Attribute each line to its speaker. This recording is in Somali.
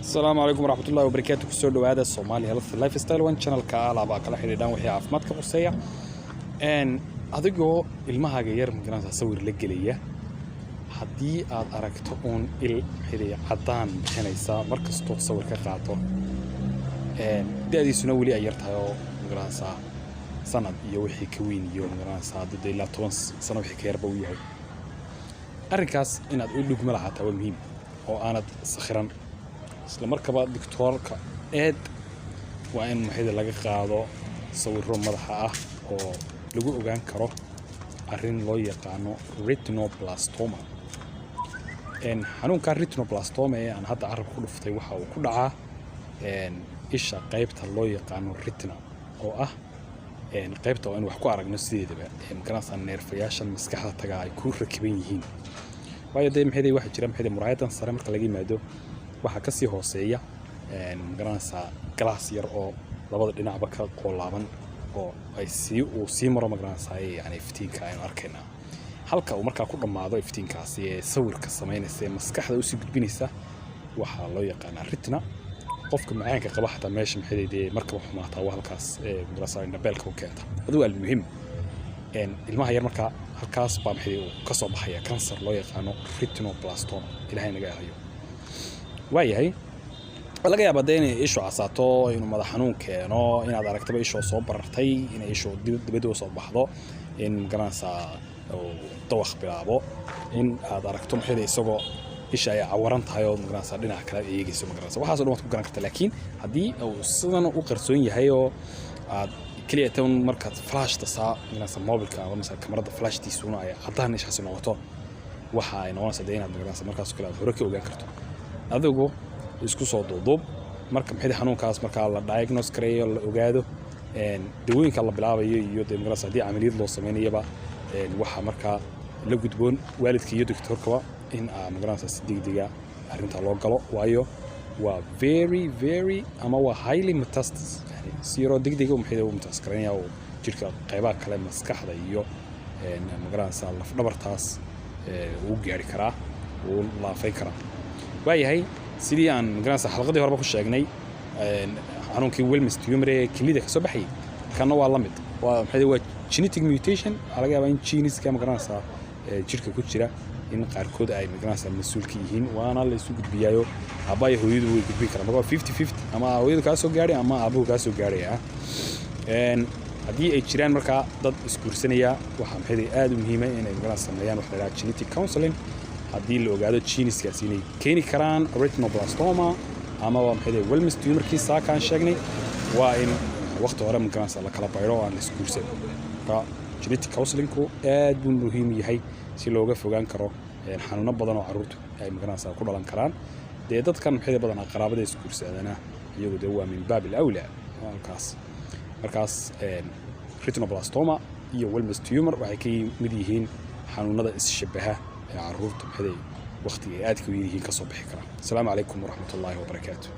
Speaker 1: Asalaamu calaykum waraxmatullahi wabarakaatu. Kusoo dhawaada Somali Health Lifestyle One, channelka alaabaa kala xidhiidhaan wixii caafimaadka quseeya. Adigoo ilmahaaga yar, magaranaysaa, sawir la gelaya, haddii aad aragto uun il xidhi caddaan bixinaysa mar kastoo sawir ka qaato, da'diisuna weli ay yar tahay oo, magaranaysaa, sanad iyo wixii ka weyn iyo, magaranaysaa, haddii dee ilaa 10 sano wixii ka yarba uu yahay, arrinkaas inaad u dhugma lahaataa waa muhiim oo aanad sakhiran. Isla markaba doctoorka eed waa in maxayda laga qaado sawirro madaxa ah oo lagu ogaan karo arrin loo yaqaano retinoblastoma. Xanuunka retinoblastoma ee aan hadda carabka ku dhuftay waxa uu ku dhacaa isha qaybta loo yaqaano retina, oo ah qaybta oo in wax ku aragno sideedaba ee, magaranaysaa, neerfayaashan maskaxda taga ay ku rakiban yihiin. Waayo dee, maxay waxaa jira, maxay muraayadan sare marka laga yimaado, waxaa kasii hooseeya, magaranaysaa, galaas yar oo labada dhinacba ka qoolaaban oo ay sii uu sii maro, magaranaysaa, yani iftiinka aynu arkaynaa. Halka uu markaa ku dhammaado iftiinkaasi ee sawirka samaynaysa ee maskaxda usii gudbinaysa waxaa loo yaqaanaa retina. Qofka macaanka qaba xataa meesha, maxay dee, markaba xumaataa waa halkaas ee, magaranaysaa, indhabeelka u keenta. Adigu almuhim, ilmaha yar markaa halkaas baa, maxay, uu ka soo baxaya kansar loo yaqaano retinoblastoma. Ilaahay naga hayo. Waayahay, waa laga yaabaa dee inay ishu casaato, inuu madax xanuun keeno, inaad aragtaba ishoo soo barartay, inay ishu dibadda usoo baxdo, in, magaranaysaa, uu dawaq bilaabo, in aad aragto, maxay, isagoo isha ay cawaran tahay oo, magaranaysaa, dhinaca kale eegayso. Magaranaysaa, waxaas oo dhan waad ku garan karta. Laakiin haddii uu sidan u qarsoon yahay oo aad keliya tan markaad flashta saa, magaranaysaa, mobilka ama masala kamarada flashtiisuna ay caddaan ishaasi noqoto, waxa ay noqonaysaa dee inaad, magaranaysaa, markaas kale aad hore ka ogaan karto. Adigu isku soo duuduub, marka, maxay, xanuunkaas markaa la diagnose gareeyo, la ogaado, dawooyinka la bilaabayo iyo dee, magaranaysaa, haddii camaliyad loo sameynayaba, waxaa markaa la gudboon waalidka iyo doctorkaba in aa, magaranaysaa, si degdega arrintaa loo galo. Waayo waa very very ama waa highly metastasis, yani si yaroo degdega maxay u metastasis garaynaya oo jirka qaybaha kale, maskaxda iyo, magaranaysaa, lafdhabartaas uu gaari karaa, wuu laafayn karaa. Waayahay, sidii aan, magaranaysaa, xalqadii horeba ku sheegnay, xanuunkii Wilms tumor ee kelida ka soo baxayay, kanna waa la mid. Waa, maxay, waa genetic mutation. Waxaa laga yaabaa in geneska, magaranaysaa, jirka ku jira in qaarkood ay, magaranaysaa, mas-uul ka yihiin. Waana la isu gudbiyaayo, aabbaha iyo hooyadu way gudbin karaan. Marka waa 50-50, ama hooyadu kaa soo gaadhay ama aabuhu kaa soo gaadhaya. Haddii ay jiraan markaa dad isguursanaya, waxaa, maxay, aad u muhiima inay, magaranaysaa, sameeyaan waxa la yidhaha genetic counseling. Haddii la ogaado geneskaasi inay keeni karaan retinoblastoma amaba, maxay, Wilms tumorkii saakaan sheegnay, waa in waqti hore, magaranaysaa, la kala bayro oo aan la isguursan. Marka genetic counselingku aad buu muhiim yahay si looga fogaan karo xanuuno badan oo carruurtu ay, magaranaysaa, ku dhalan karaan. Dee dadkan, maxay, badanaa qaraabada isguursadana, iyagu dee waa min baab alawlaa halkaas. Markaas retinoblastoma iyo Wilms tumor waxay ka mid yihiin xanuunada isshabaha ee carruurta, maxay, waqtiga ay aadka u yihiin ka soo bixi kara. Asalaamu calaykum waraxmatullaahi wabarakaatu.